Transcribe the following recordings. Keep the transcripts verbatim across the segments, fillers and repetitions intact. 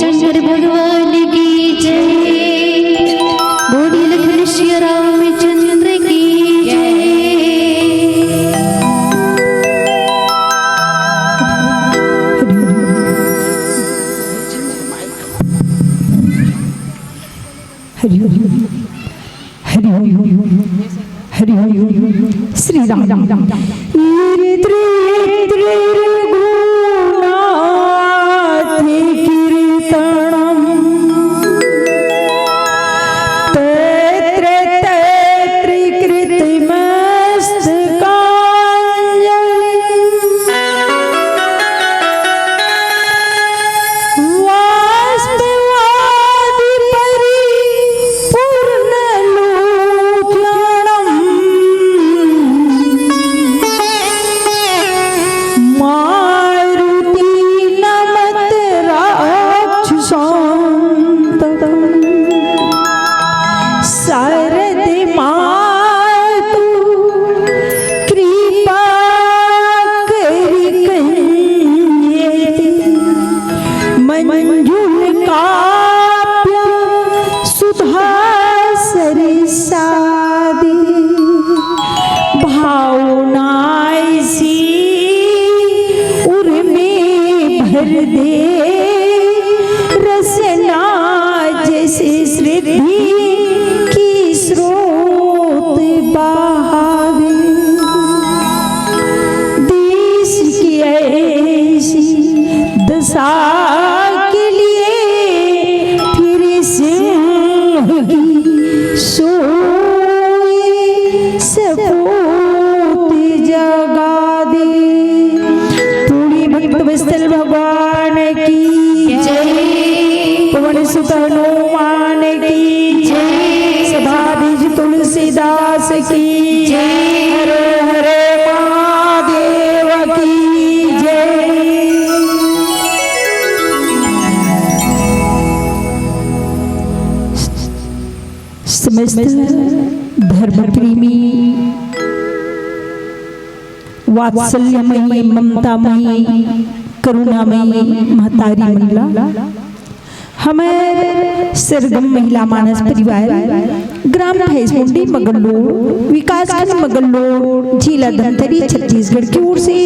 शंकर भगवान की जय। बोल लखन श्री रामचंद्र की जय। हरि ओम। हरि ओम। हरि ओम। श्री राम। इत्र इत्र रघुनाथ कीर्तनम। तत्र तत्र कृतमस्तकांजलि। वास्तवादि परिपूर्णलोचनम्। मारुति नमत राक्षसांतकम्। शारद मातु कृपा करि कहिये। मंजुल काव्य सुधा सरसादी। भावनाय सी उर में भर दे। रसना जैसे समृद्धि की स्रोत बहावे। देश की ऐसी दशा के लिए फिर सिंह की सोई सपूत जगा दे। पूरी भक्त वत्सल भगवान की जय। पवन सुत हनुमान की जय। सभाधीश तुलसीदास की जय। हरे हरे महादेव की जय। समस्त धर्म प्रेमी, वात्सल्यमयी, ममतामयी, करुणामयी महतारी मन ला, हमर सरगम महिला मानस परिवार, ग्राम भैंसमुंडी मगलोड, विकासखंड मगलोड, जिला धमतरी, छत्तीसगढ़ की ओर से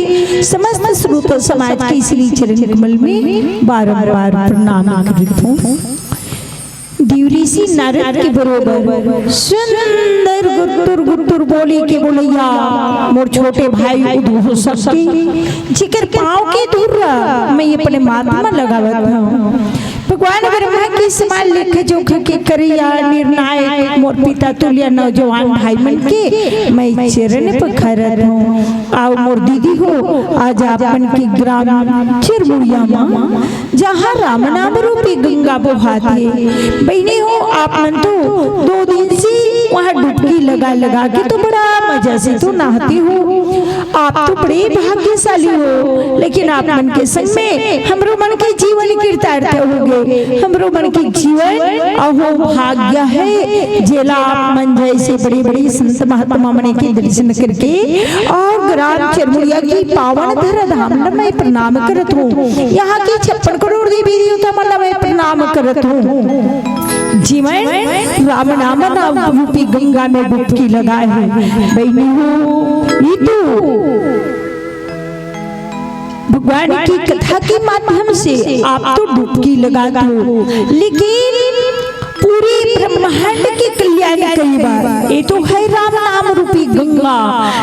समस्त श्रोता समाज के श्री चरण कमल में बारंबार प्रणाम करत हूँ। देवऋषि नारद के बरोबर सुंदर गुत्तुर गुत्तुर बोली के बोलैया मोर छोटे भाई उद्धव शक्ति, जेकर पाँव के धूरा मैं अपने माथ म लगावत हूँ। भगवान ब्रह्मा के समान लेख जोख के करैया निर्णायक मोर पिता तुल्य नौजवान भाई मन के मैं चरण पखारत हूँ। अउ मोर दीदी हो, आज आप मन के ग्राम चिरमुड़िया म जहाँ राम नाम रूपी गंगा बोहात हे। बहिनी हो, आप मन तो दो दिन से वहाँ डुबकी लगा लगा के तो बड़ा मजा से तो नहाती हो। आप तो बड़े भाग्यशाली हो, लेकिन आप मन के संग में हमरो मन के जीवन कृतार्थ हो गे। हमरो मन के जीवन अहो भाग्य हे, जेला आप मन जैसे बड़े बड़े संत महात्मा मन के दर्शन करके अउ ग्राम चिरमुड़िया की पावन धरा धाम ल मैं प्रणाम करत हूँ। यहाँ की छप्पन करोड़ देवी देवता मन ल मैं प्रणाम करत हूँ। जीवन राम नाम नाम रूपी गंगा में डुबकी लगाए हे। बहिनी हो, ये तो भगवान की कथा के माध्यम से आप तो डुबकी लगात हो, लेकिन पूरे ब्रह्मांड के कल्याण कई बार, ये तो है राम नाम रूपी गंगा,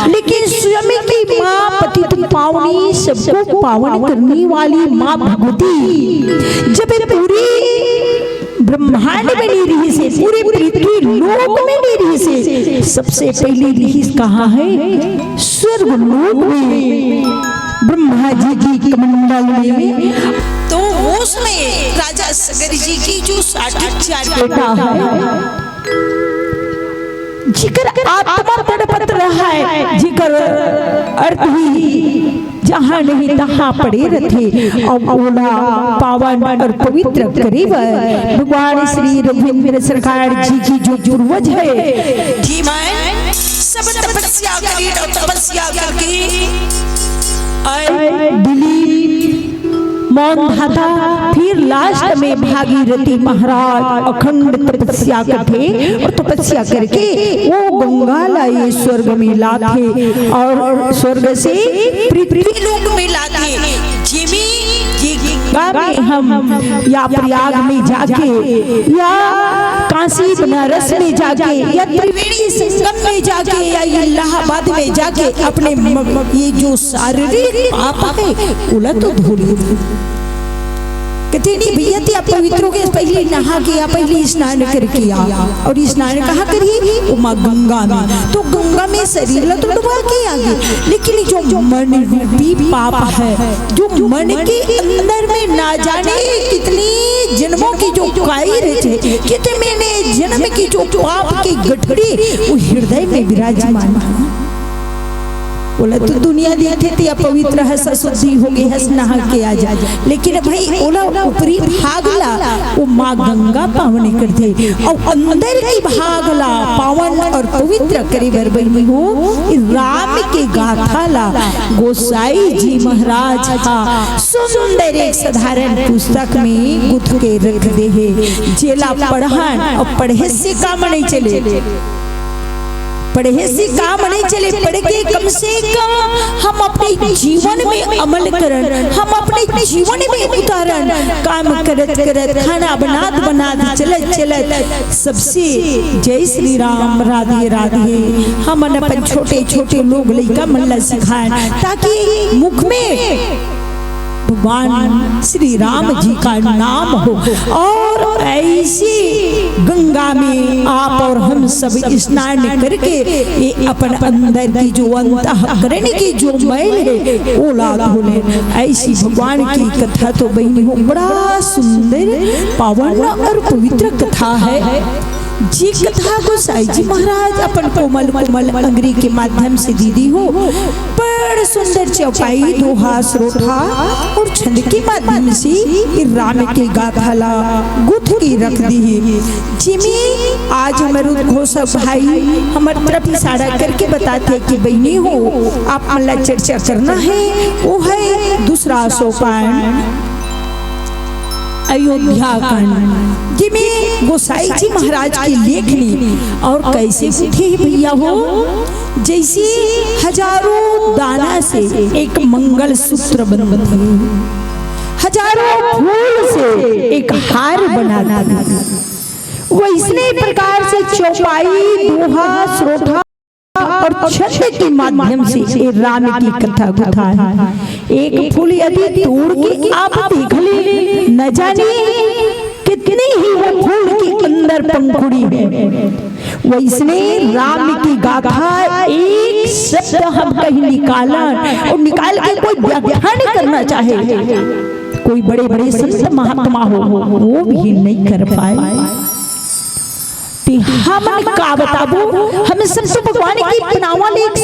लेकिन स्वयं की माँ पतित पावनी, सबको पावन करने वाली माँ भगवती जब ये पूरी ब्रह्मांड में नहीं रहिस हे, पूरे पृथ्वी लोक में नहीं रहिस हे, सबसे पहले रहिस कहाँ हे? स्वर्ग लोक में, ब्रह्मा जी की कमंडल में। तो वो समय राजा सगर जी की जो साढ़े चार बेटा है, जिकर आत्मा तड़पत रहा है, जिकर अर्थ ही जहाँ नहीं तहाँ पड़े रथे, अउ ओला पावन अउ पवित्र करे बर भगवान श्री रघुवीर सरकार जी की जो पूर्वज है, जी मैं सब तपस्या करी, अउ तपस्या करके आए दिलीप मौन धाता, फिर लास्ट में भागीरथी महाराज अखंड तपस्या करथे और तपस्या करके वो गंगा ला ये स्वर्ग में लाथे और स्वर्ग से पृथ्वी लोक में लाथे। जेमे ये गंगा में हम या प्रयाग में जाके या काशी बनारस में जाके या त्रिवेणी संगम में जाके या इलाहाबाद में जाके अपने म-, ये जो शारीरिक पाप है, ओला तो धो लेथे। कथे, "नहीं भैया, ते आप पवित्र हो गए, पहले नहा के या पहले स्नान करके आ।" और स्नान कहाँ करी? वो माँ गंगा में। तो गंगा में शरीर ला तो डुबा के आ गए, लेकिन जो मन रूपी पाप है, जो मन के अंदर में ना जाने कितने जन्मों की जो काई रह जाए, कितने जन्म की जो पाप की गठरी वो हृदय में विराजमान है। बोला, "तू दुनिया देखे ते अपवित्र हस, अशुद्धि हो गई हस, नहा के आ जा।" लेकिन भाई, ओला ऊपरी भाग ला वो माँ गंगा पावन कर दे, और अंदर की भाग ला पावन और पवित्र करे बर बनी हो। राम के गाथा ला गोसाई जी महाराज हा सुंदर एक साधारण पुस्तक में गुथ के रख दे हे, जेला पढ़न और पढ़े से काम नहीं चले। पढ़े से काम नहीं चले, पढ़ के कम से कम हम अपने जीवन में अमल करन, हम अपने जीवन में उतारन। काम करत करत, खाना बनात बनात, चलत चलत, सबसे जय श्री राम, राधे राधे। हमन अपन छोटे छोटे लोग लइका मन ला सिखाएं, ताकि मुख में भगवान श्री राम जी का नाम हो और ऐसी गंगा में आप और हम सब स्नान करके ये अपन अंदर की जो अंतःकरण की जो मैल है, ओला धो ले। ऐसी भगवान की कथा तो बहिनी हो, बड़ा सुंदर, पावन और पवित्र कथा है। जी कथा गोसाई जी महाराज अपन कोमल कोमल अंगरी के माध्यम से दीदी हो, बड़ सुंदर चौपाई, दोहा, श्रोठा और छंद के माध्यम से ये राम के गाथा ला गुथ के रख दी है। जिमे आज हमर उद्घोषक भाई हमर तरफ इशारा करके बताथे कि बहिनी हो, आप मन ला चर्चा करना है, वो है दूसरा सोपान। अयोध्या कांड, जिमे गोसाई जी महाराज की लेखनी और कैसे गुथे हे भैया हो, जैसे हजारों दाना से एक मंगल सूत्र बनथे, हजारों फूल से एक हार बनाथे, वैसने प्रकार से चौपाई, दोहा, श्रोठा और छंद के माध्यम से ये राम की कथा गुथा है। एक फूल यदि तोड़ के आप देख ले, न जाने कितने ही वो फूल के अंदर पंखुड़ी है, वैसने राम की गाथा एक शब्द हम कहीं निकालन और निकाल के कोई व्याख्या नहीं करना चाहे, कोई बड़े बड़े संत महात्मा हो, वो भी नहीं कर पाए। ते हमन का बताबो, हम सब तो भगवान की बनावल एक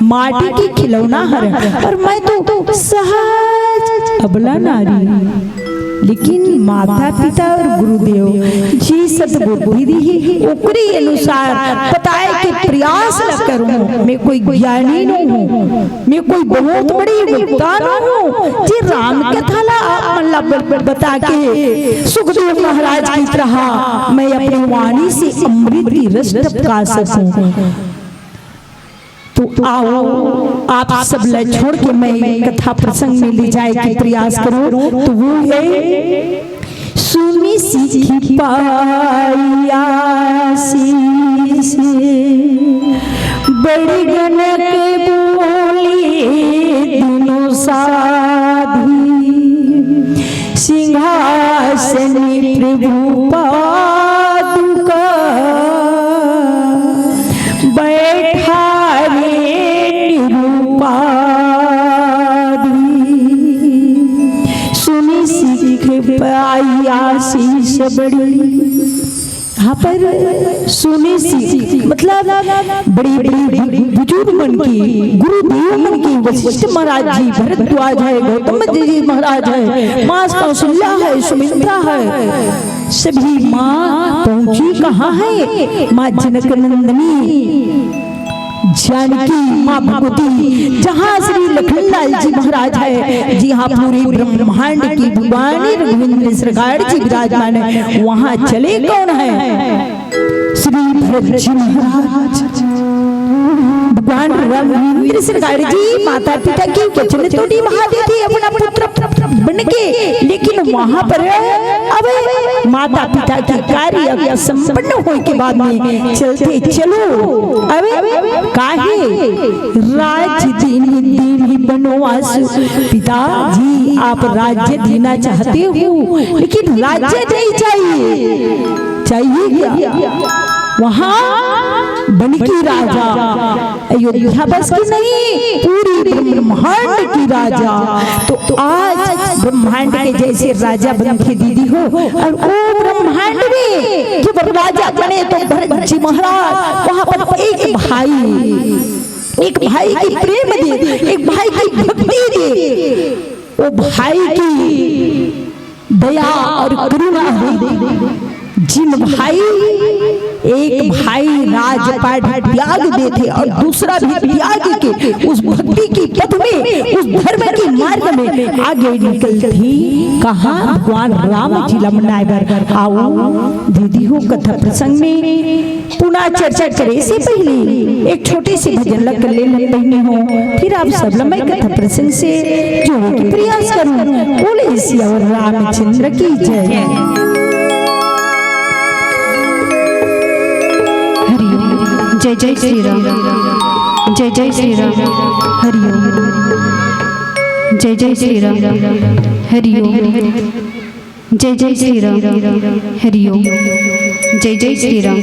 माटी की खिलौना हर, और मैं तो सहज अबला नारी, लेकिन माता पिता और गुरुदेव जी सतबुद्धि दी, ओकरे अनुसार बताए के प्रयास ल करूं। मैं कोई ज्ञानी नहीं हूं, मैं कोई बहुत बड़ी वक्ता नो हूं, जे राम कथा ला आप मन ला ब-, ब-, बता के सुखदेव महाराज की तरह मैं अपनी वाणी से अमृत की रस टपका सकूं। तो आओ, आप सब ला छोड़ के मैं कथा प्रसंग में ले जाए के प्रयास करूं। तो वो है सुनि सिखि पाइ आसिस, बड़ गनक बोले दुनो साधि। सिंहासनि प्रभु पादुका, बैठारे निरुपाधि। सुनि सिखि पाइ आसिस बड़ी। यहाँ पर सुनि सिखि, मतलब बड़ी बड़ी बुजुर्ग मन की, गुरुदेव मन की, वशिष्ठ महाराज जी, भरद्वाज है, गौतम जी महाराज है, माँ कौशल्या है, सुमित्रा है, सभी माँ पहुंची कहाँ है? माँ जनक नंदनी। जानकी माँ भगवती, जहाँ श्री लखनलाल जी महाराज है, जहाँ पूरे ब्रह्मांड की भवानी रघुवींद्र सरकार जी विराजमान है, वहाँ चले कौन है? श्री भरत जी महाराज। भगवान रघुवींद्र सरकार जी माता पिता के वचन तो निभा देथे, अपना पुत्र बन के, लेकिन वहाँ पर अब माता पिता के कार्य संपन्न होए के बाद में चलथे। चलो, अब काहे? राज दीन्ह दीन्ह बनवासु। पिताजी, आप राज्य देना चाहते हो, लेकिन राज्य नहीं चाहिए। चाहिए क्या? वहाँ बन की राजा, अयोध्या बस की नहीं, पूरी ब्रह्मांड की राजा। तो आज ब्रह्मांड के जैसे राजा बन के दीदी हो, और वो ब्रह्मांड में जब राजा बने तो भरत जी महाराज वहाँ पर एक भाई, एक भाई की प्रेम दे, एक भाई की भक्ति दे, वो भाई की दया और करुणा है। जिन भाई, एक भाई राजपाट त्याग देथे और दूसरा भी त्याग के उस भक्ति की पथ में, उस धर्म के मार्ग में आगे निकलथे। कहाँ? भगवान राम जी ल मनाए बर। आओ दीदी हो, कथा प्रसंग में पुनः चर्चा करे से पहले एक छोटे से भजन ला कर ले लेते हैं हो, फिर आप सब ला मैं कथा प्रसंग से जोड़े के प्रयास करूं। बोले सियावर रामचंद्र की जय। हरिओम। जय जय श्री राम। जय जय श्री राम। हरिओम। जय जय श्री राम। हरिओम। जय जय श्री राम। हरिओम। जय जय श्री राम।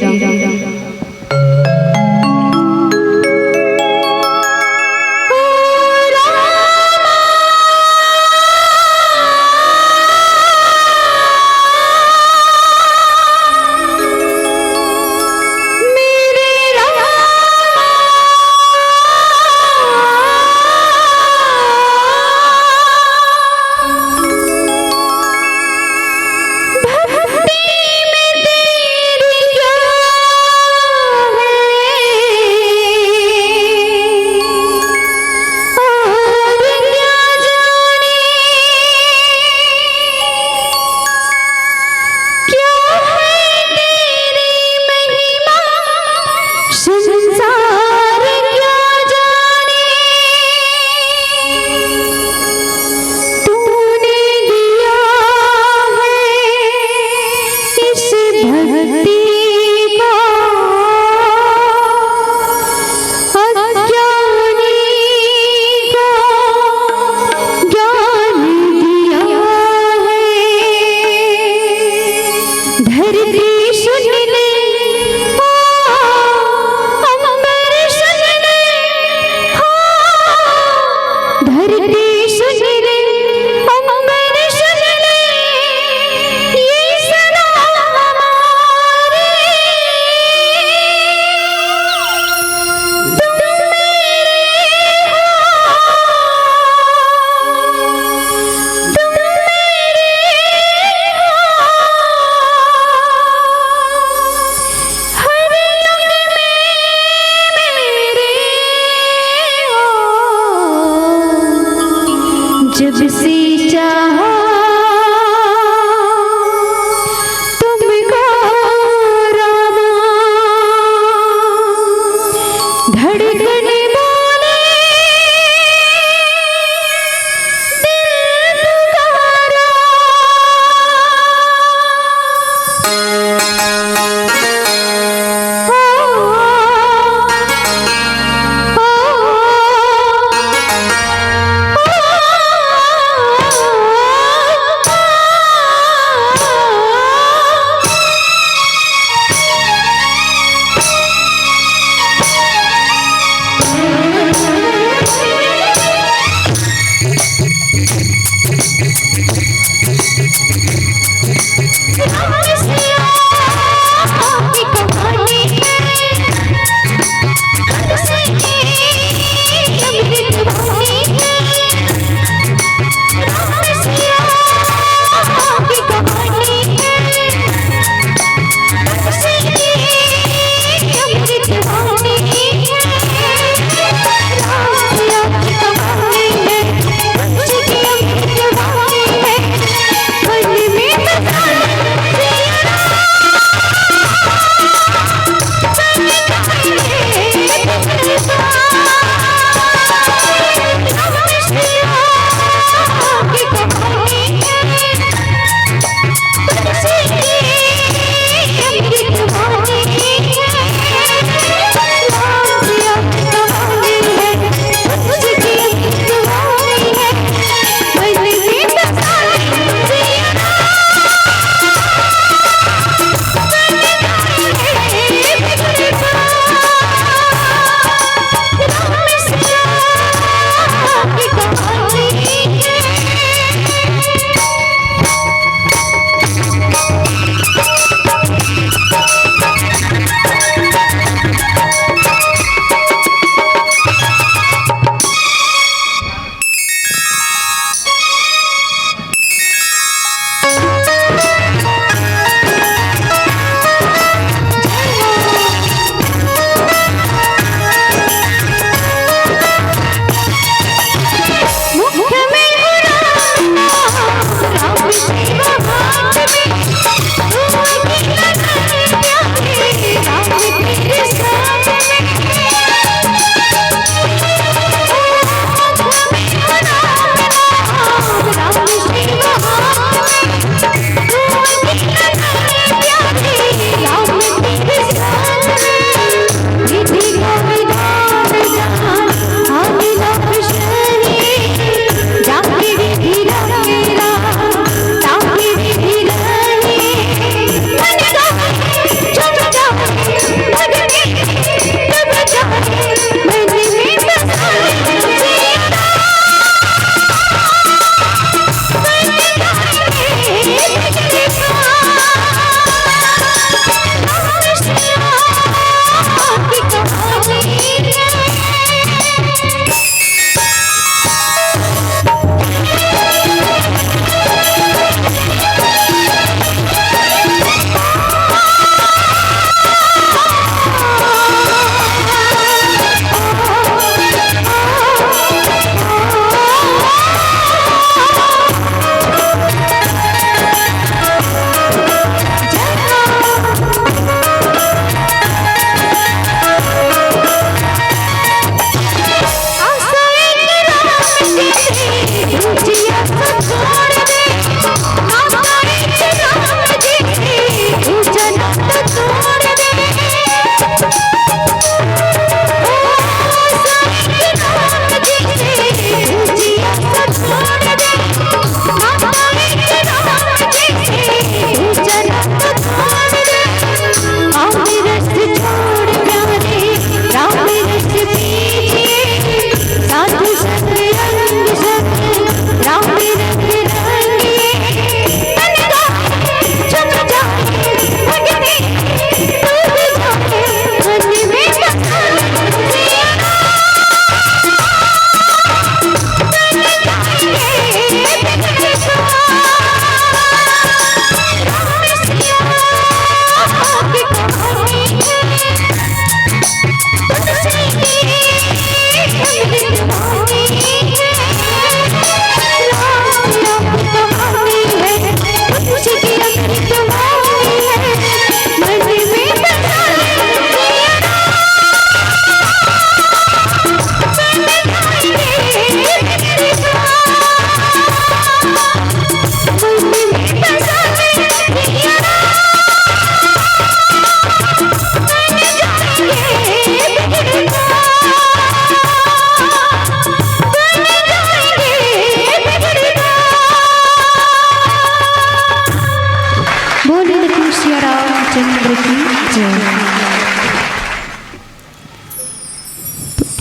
की जय।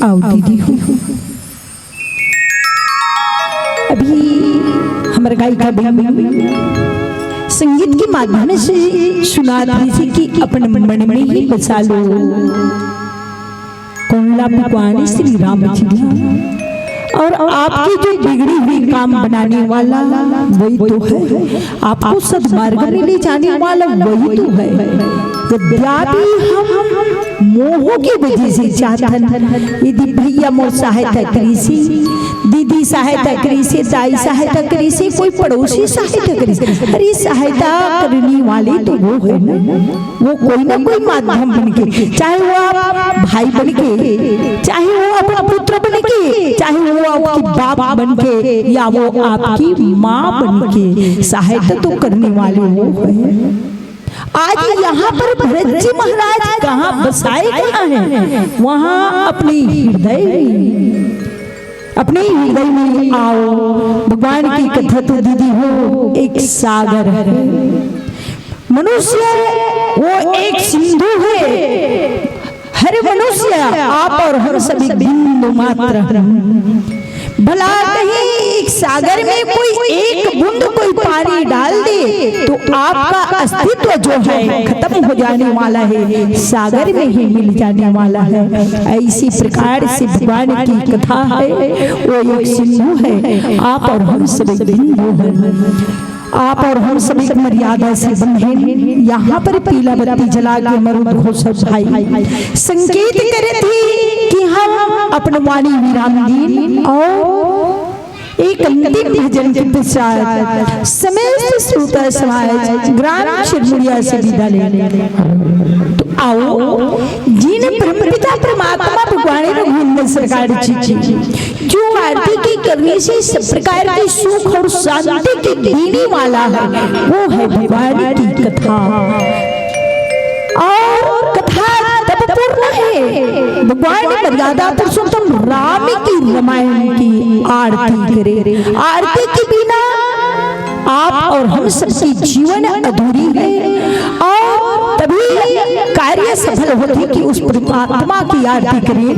आओ दीदी हो, अभी हमर गायिका बहन संगीत के माध्यम से सुनात रहिसे कि अपन मन में ही बसा लो। कोन ला भगवान श्री राम जी ला। और आपकी जो बिगड़ी हुई काम बनाने वाला वही तो है, आपको सदमार्ग में ले जाने वाला वही तो है। यद्यपि हम मोह के वजह से चाहथन, यदि भैया मोर सहायता करिसे, दीदी सहायता करिसे, दाई सहायता करिसे, कोई पड़ोसी सहायता करिसे, अरे सहायता करने वाले तो वो है ना, वो कोई ना कोई माध्यम बन के, चाहे वो आप भाई बन के, चाहे वो अपना पुत्र बन के, चाहे वो आपकी बाप बन के, या वो आपकी माँ बन के, सहायता तो करने वाले वो है। आज यहाँ पर भरत जी महाराज कहाँ बसाए, कहाँ हैं? वहाँ अपने हृदय में, अपने हृदय में आओ। भगवान की कथा तो दीदी हो एक सागर है, मनुष्य वो एक सिंधु है। हर मनुष्य आप और हम सभी बिंदु मात्र हैं। भला कहीं एक सागर में कोई एक बूंद कोई पानी डाल दे तो आपका अस्तित्व जो है खत्म हो जाने वाला है, सागर में ही मिल जाने वाला है। इसी प्रकार से भगवान की कथा है, वो एक सिंधु है, आप और हम सभी बिंदु हैं। आप और हम सभी की मर्यादा से बंधे, यहाँ पर पीला बत्ती जला के मरुद घोष भाई संकेत करे थे कि हम अपन वाणी विराम दीन और एक अंतिम भजन के पश्चात समस्त श्रोता समाज ग्राम चिरमुड़िया से विदा लेंगे। तो आओ, जिन परमपिता परमात्मा भगवान रघुनंदन सरकार जी की जो आरती के करने से सब प्रकार की सुख और शांति की देने वाला है, वो है भगवान की कथा। और कथा तब पूर्ण है, भगवान ने मर्यादा पुरुषोत्तम राम की रामायण की आरती करे। आरती के बिना आप और हम सबकी जीवन अधूरी है और तभी कार्य सफल होते कि उस परमात्मा की आरती करें।